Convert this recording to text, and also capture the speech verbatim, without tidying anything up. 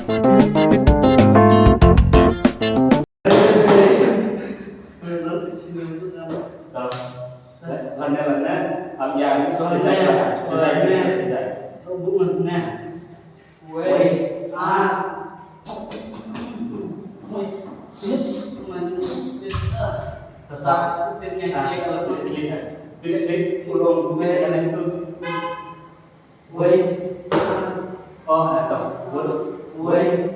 Lane, lane, am ya, jai, jai, jai, jai. So, bu man ne. Wei, a. Wei, it's man, it's, uh, Tasa, setin nya, ah, klik, klik, klik, klik, ulung, klik, klik, klik. Wei. Oh, atau. Wei.